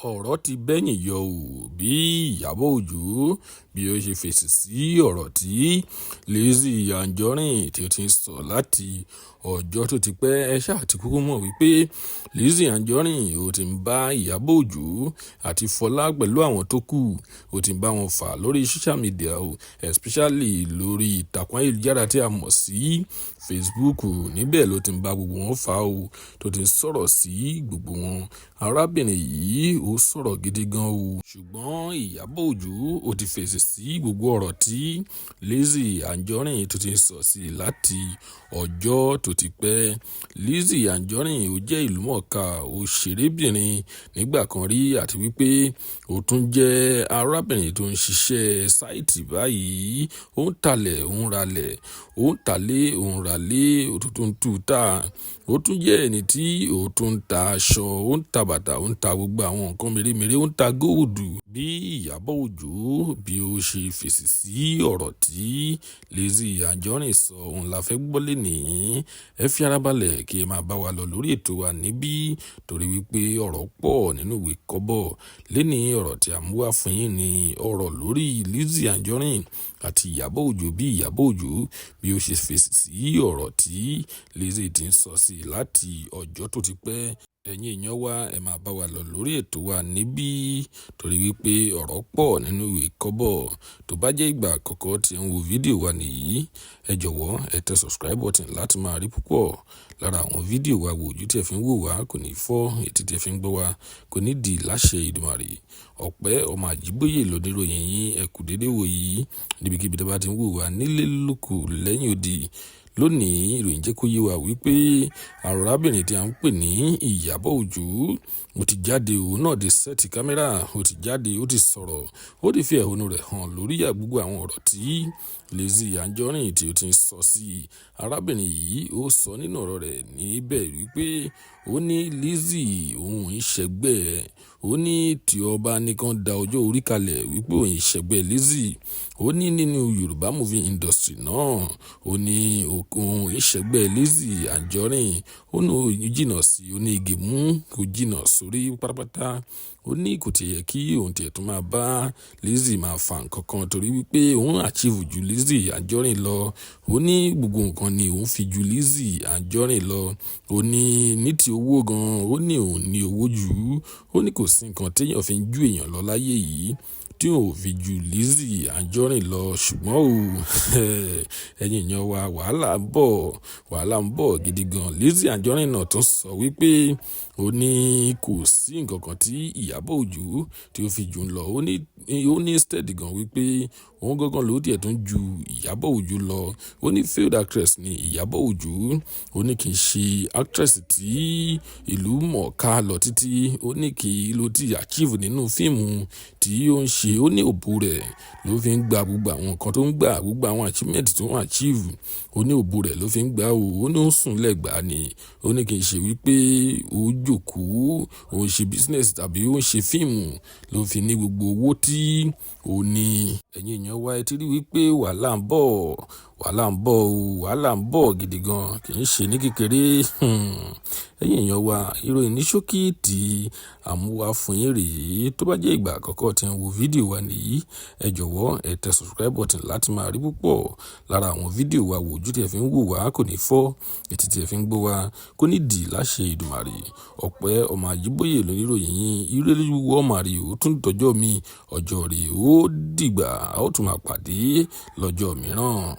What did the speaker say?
Ọ̀rọ̀ ti bẹ́yìn yọ ọ́ bí Ìyábọ̀ Òjó bí ó ṣe fèsì sí ọ̀rọ̀ tí Lizzy Anjorin tí ó ti ń sọ láti ọjọ́ tó ti pẹ́. Ẹ ṣáà ti kúkú mọ̀ wípé Lizzy Anjorin ó ti ń bá Ìyábọ̀ Òjó àti Fọlá pẹ̀lú àwọn tó kù, ó ti ń bá wọn fà lórí social media o, especially lórí ìtàkùn ayélujára tí a mọ̀ sí Facebook. Níbẹ̀ ló ti ń bá gbogbo wọn fà o, tó ti ń sọ̀rọ̀ sí gbogbo wọn. Arábìnrin yìí ó sọ̀rọ̀ gidi gan o. Ṣùgbọ́n Ìyábọ̀ Òjó ó ti fèsì sí gbogbo ọ̀rọ̀ tí Lizzy Anjorin tó ti ń sọ sí láti ọjọ́ tó ti pẹ́. Lizzy Anjorin ó jẹ́ ìlúmọ̀ọ́ká òṣèrébìnrin nígbà kan rí, àti wípé ó tún jẹ́ arábìnrin tó ń ṣiṣẹ́ sáìtì báyìí. Ó ń talẹ̀, ó ń ralẹ̀, ó ń talé, ó ń ralé, ó tún ń tú ta. Ó tún jẹ́ ẹni tí ó tún ń ta aṣọ, ó ń ta bàtà, ó ń ta gbogbo àwọn nǹkan mèremère, ó ń ta góòdù. Bí Ìyábọ̀ Òjó bí ó ṣe fèsì sí ọ̀rọ̀ tí Lizzy Anjorin sọ, òun la fẹ́ gbọ́ lénìí. Ẹ fi ara balẹ̀ kí ẹ máa bá wa lọ lórí ètò wa níbí, torí wípé ọ̀rọ̀ pọ̀ nínú ìwé kọ́bọ̀. Lénìí, ọ̀rọ̀ tí a mú wá fún yín ni ọ̀rọ̀ lórí Lizzy Anjorin àti Ìyábọ̀ Òjó, bí Ìyábọ̀ Òjó bí ó ṣe fèsì sí ọ̀rọ̀ tí Lizzy ti ń sọ sí láti ọjọ́ tó ti pẹ́. Ẹ̀yin èèyàn wa, ẹ máa bá wa lọ lórí ètò wa níbí, torí wípé ọ̀rọ̀ pọ̀ nínú ìwé kọ́bọ̀. Tó bá jẹ́ ìgbà àkọ́kọ́ tí ẹ ń wo fídíò wa nìyí, ẹ jọ̀wọ́ ẹ tẹ subscribe button láti máa rí púpọ̀ lára àwọn fídíò wa wò. Ojú tí ẹ fi ń wò wá kò ní fọ́, etí tí ẹ fi ń gbọ́ wá kò ní di láṣẹ Èdùmàrè. Ọ̀pẹ́ ọmọ Àjíbóyè lóníròyìn yín. Ẹ kú dédé wò yìí níbikíbi tí a bá ti ń wò wá nílé lóko lẹ́yìn odi. Lónìí, ìròyìn jẹ́ kó yé wa wípé arábìnrin tí a ń pè ní Ìyábọ̀ Òjó ó ti jáde, òun náà di set camera, ó ti jáde, ó ti sọ̀rọ̀, ó ti fi ẹ̀hónú rẹ̀ hàn lórí gbogbo àwọn ọ̀rọ̀ tí Lizzy Anjorin tí ó ti ń sọ sí. Arábìnrin yìí ó sọ nínú ọ̀rọ̀ rẹ̀ níbẹ̀ wípé ó ní Lizzy òun ń ṣẹgbẹ́, ó ní tí ọba nìkan da ọjọ́ orí kalẹ̀ wípé òun ń ṣẹgbẹ́ Lizzy. Ó ní nínú Yorùbá movie industry náà, ó ní òun ń ṣẹgbẹ́ Lizzy Anjorin. Ó ní ó jìnnà sí, ó ní igi mú kó jìnnà sórí pátápátá. Ó ní kò tí yẹ kí òun tiẹ̀ tún máa bá Lizzy máa fà nǹkan kan, torí wípé òun achieve ju Lizzy Anjorin lọ. Ó ní gbogbo nǹkan ni òun fi ju Lizzy Anjorin lọ. Ó ní ní tí owó gan, ó ní òun ní owó jù. Ó ní kò sí nǹkan tí èèyàn fi ń ju èèyàn lọ láyé yìí tí òun ò fi ju Lizzy Anjorin lọ. Ṣùgbọ́n ó, ẹ̀yin èèyàn wa, wàhálà ń bọ̀, wàhálà ń bọ̀ gidi gan. Lizzy Anjorin náà tún sọ wípé ó ní kò sí nǹkan kan tí Ìyábọ̀ Òjó tí ó fi jù lọ. Ó ní steady gan wípé òun gangan ló tiẹ̀ tún ju Ìyábọ̀ Òjó lọ. Ó ní failed actress ni Ìyábọ̀ Òjó. Ó ní kì í ṣe actress tí ìlú mọ̀ọ́ká lọ títí. Ó ní kí ló ti achieve nínú fíìmù tí ó ń ṣe. Ó ní òbò rẹ̀ ló fi ń gba gbogbo àwọn nǹkan tó ń gbà, gbogbo àwọn achievement tó ń achieve. Ó ní òbò rẹ̀ ló fi ń gbà ó. Ó ní ó sùn lẹ́gbàá ni. Ó ní kì í ṣe wípé ó jókòó, ó ń ṣe business tàbí ó ń ṣe fíìmù ló fi ní gbogbo owó tí ó ní. Ẹ̀yin èèyàn wa, ẹ ti rí wípé wàhálà ń bọ̀, wàhálà ń bọ̀ o, wàhálà ń bọ̀ gidi gan, kì í ṣe ní kékeré. Ẹ̀yin èèyàn wa, ìròyìn ní ṣókí tí a mú wá fún yín rèé. Tó bá jẹ́ ìgbà àkọ́kọ́ tí ẹ ń wo fídíò wa nìyí, ẹ jọ̀wọ́ ẹ tẹ subscribe button láti máa rí púpọ̀ lára àwọn fídíò wa wò. Ojú tí ẹ fi ń wò wá kò ní fọ́, etí tí ẹ fi ń gbọ́ wá kò ní di láṣẹ Èdùmàrè. Ọ̀pẹ́ ọmọ Àjíbóyè lóníròyìn yín. Ire lójú ọmọ àrè ó tún dọjọ́ mi, ọjọ́ rè ó dìgbà, a ó tún máa pàdé lọ́jọ́ mìíràn.